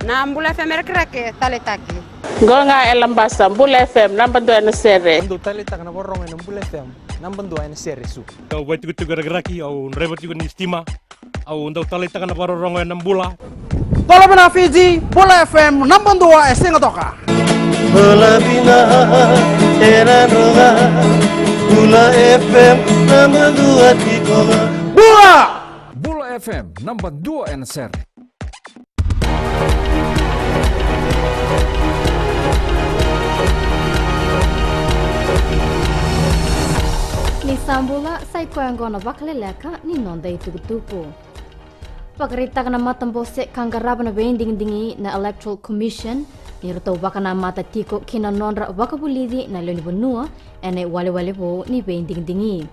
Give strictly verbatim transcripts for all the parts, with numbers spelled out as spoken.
Na Bula F M e Rakiraki, taleitaki. Qo ga e Labasa, Bula F M, naba dua ena sere. Au dau taleitaka na vakarorogo ena Bula F M, naba dua ena sere, Su. Au vaitikotiko e Rakiraki, au draiva tiko ni sitima. Au dau taleitaka na vakarorogo ena Bula. Bula vinaka Fiji, Bula F M, naba dua e Sigatoka. Bula vinaka e Nadroga, Bula F M, naba dua tiko ga. Bula! Bula F M, naba dua ena sere. Ni sa bula, sa i koya oqo na vakaleleka ni noda itukutuku. Vakaraitaka na matabose ka qarava na veidigidigi na Electoral Commission ni ratou vakanamata tiko ki na nodra vakavulici na lewe ni vanua ena iwalewale vou ni veidigidigi.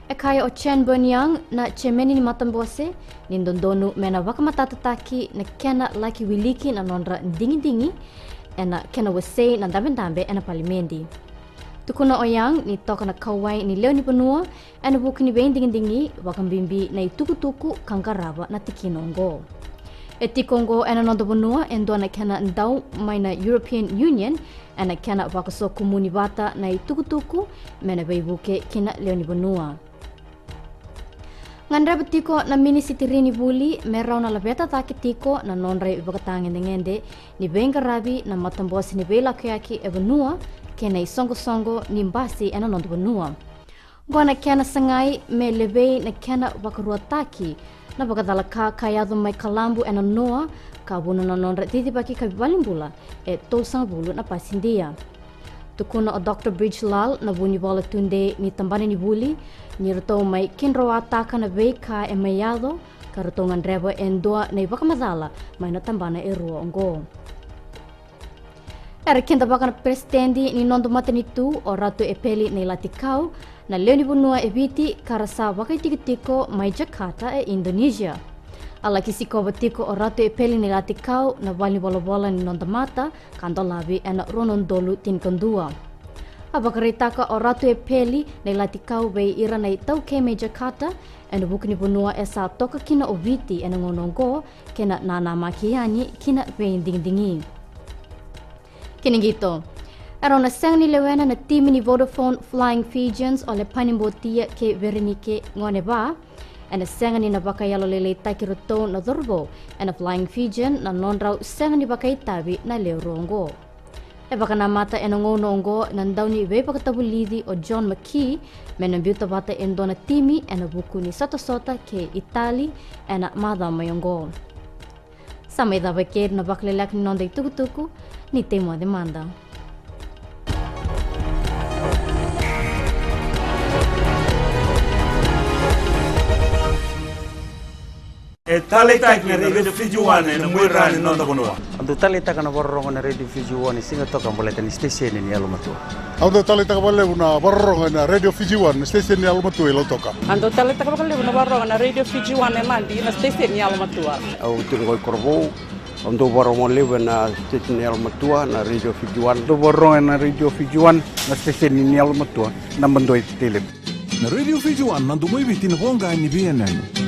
E kaya o Chen Bonyang, na jemeni ni matabose, ni dodonu me na vakamatatataki na kena laki wiliki na nodra digidigi ena kena wasei na dabedabe ena palimedi. Tukuna o Yang ni toka na kauwai ni lewe ni vanua ena vuku ni veidigidigi, vakabibi na itukutuku ka qarava na tikina oqo. E tiko oqo ena noda vanua e dua na kena dau mai na European Union ena kena vakasokumuni vata na itukutuku me na veivuke ki na lewe ni vanua. Gadreva tiko na minisitiri ni vuli me rau na laveta cake tiko na nodra ivakatagedegede ni veiqaravi na matabose ni veilakoyaki e vanua kei na isoqosoqo ni basi ena noda vanua. Qo na kena sagai me levei na kena vakaruataki na vakacalaka ka yaco mai Kalabu ena noa ka vuna na nodra cicivaki ka valenibula e tolusagavulu na pasidia. Tukuna o Doctor Bridge Lal, na vunivola tudei ni tabana ni vuli, ni ratou mai kidroataka na veika e mai yaco ka ratou gadreva e dua na ivakamacala mai na tabana e rua oqo. Era kidavaka na peresitedi ni noda matanitu o Ratu Epeli Nailatikau na lewe ni vanua e Viti ka ra sa vakaitikotiko mai Jakarta e Indonesia. A laki sikova tiko o Ratu Epeli Nailatikau na valenivolavola ni noda mata ka dolavi ena rua na udolu tinikadua. A vakaraitaka o Ratu Epeli Nailatikau vei ira na itaukei mai Jakarta ena vuku ni vanua e sa toka kina o Viti ena gauna oqo kei na nanamaki yani ki na veidigidigi. Kena qito, e rau na sega ni lewena na timi ni Vodafone Flying Fijians o Lepani Botia kei Verenike Goneva ena sega ni na vakayalolailaitaki iratou na cauravou ena Flying Fijian na nodrau sega ni vakaitavi na lewe rua oqo. E vakanamata ena gauna oqo na dauniveivakatavulici o John McKee me na biuta vata e dua na timi ena vuku ni sotasota kei Itali ena macawa mai oqo. Sa mai cava e keri na vakaleleka ni noda itukutuku, ni tei moce mada. E taleitaki na Radio Fiji One ena muaira ni noda vanua. Au dau taleitaka na vakarorogo na Radio Fiji One e Sigatoka baleta ni siteseni ni yalomatua. Au dau taleitaka vakalevu na vakarorogo ena Radio Fiji One na siteseni ni yalomatua i Lautoka. Au dau taleitaka vakalevu na vakarorogo na Radio Fiji One e Nadi na siteseni ni yalomatua. Au tiko qo i Korovou. Au dau vakarorogo levu ena siteseni ni yalomatua na Radio Fiji One. Dau vakarorogo ena Radio Fiji One na siteseni ni yalomatua naba dua i Tailevu. Na Radio Fiji One na domo i Viti, na voqa ni veiyanuyanu.